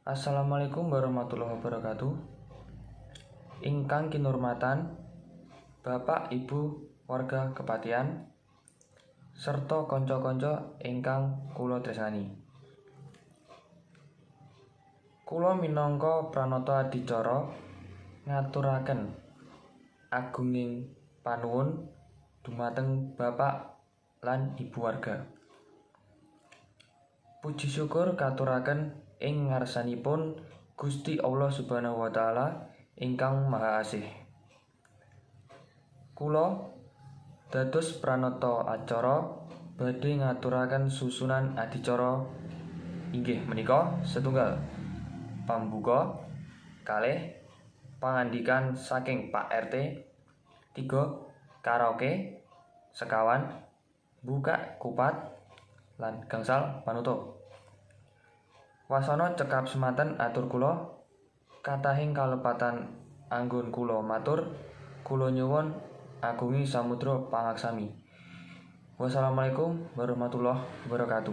Assalamualaikum warahmatullahi wabarakatuh. Ingkang kinurmatan Bapak Ibu warga Kepatihan serta kanca-kanca ingkang kula tresnani. Kula minangka pranata adicara ngaturaken agunging panuwun dumateng Bapak lan Ibu warga. Puji syukur katuraken ing ngarsanipun Gusti Allah Subhanahu wa taala ingkang Maha Asih. Kula dados pranata acara badhe ngaturaken susunan adicara inggih menika: setunggal, pambuka, kalih, pangandikan saking Pak RT, 3, karaoke, sekawan, buka kupat, lan gangsal, panutup. Wasana cekap semanten atur kula. Kathahing kalepatan anggon kula matur, kula nyuwun agungi samudra pangaksami. Wassalamualaikum warahmatullahi wabarakatuh.